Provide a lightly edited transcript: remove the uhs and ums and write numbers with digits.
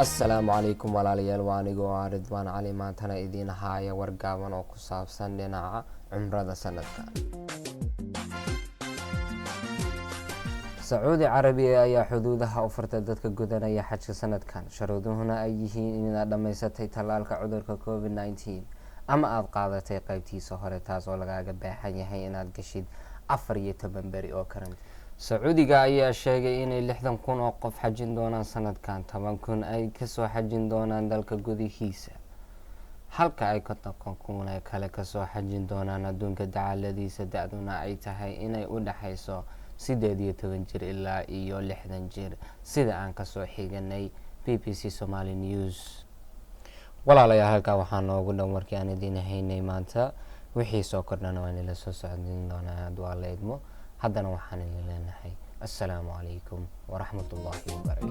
Assalaamu calaykum walaalayaal, waa anigoo ah Ridwaan Cali, maantana idiin haaya war gaaban oo ku saabsan dhinaca cumrada sanadka. Sacuudi Carabiya ayaa xuduudaha u furtay dadka gudanaya xajka sanadkan, shuruuduhuna ay yihiin inaad dhammaysatay tallaalka cudurka COVID-19 ama aada qaadatay qeybtiisa hore, taas oo lagaaga baahan yahay inaad gashid 14 beri oo karan. Sacuudiga ayaa sheegay inay 60,000 oo qof xajin doonaan sanadkan, 10,000 ay kasoo xajin doonaan dalka gudihiisa, halka ay 50,000 ee kale kasoo xajin doonaan adduunka dacaladiisa, da-duna ay tahay inay u dhexeyso 18 jir ilaa iyo 60 jir, sida aan kasoo xiganay BBC Somali News. Walaalayaal, halkaa waxaa noogu dhan warkii aan idiin haynay maanta. Wixii soo kordhana waan ila soo socodin doonaa hadduu Alla idmo. Haddana waxaan idin leenahay assalaamu calaykum waraxmatullaahi wabarakaatu.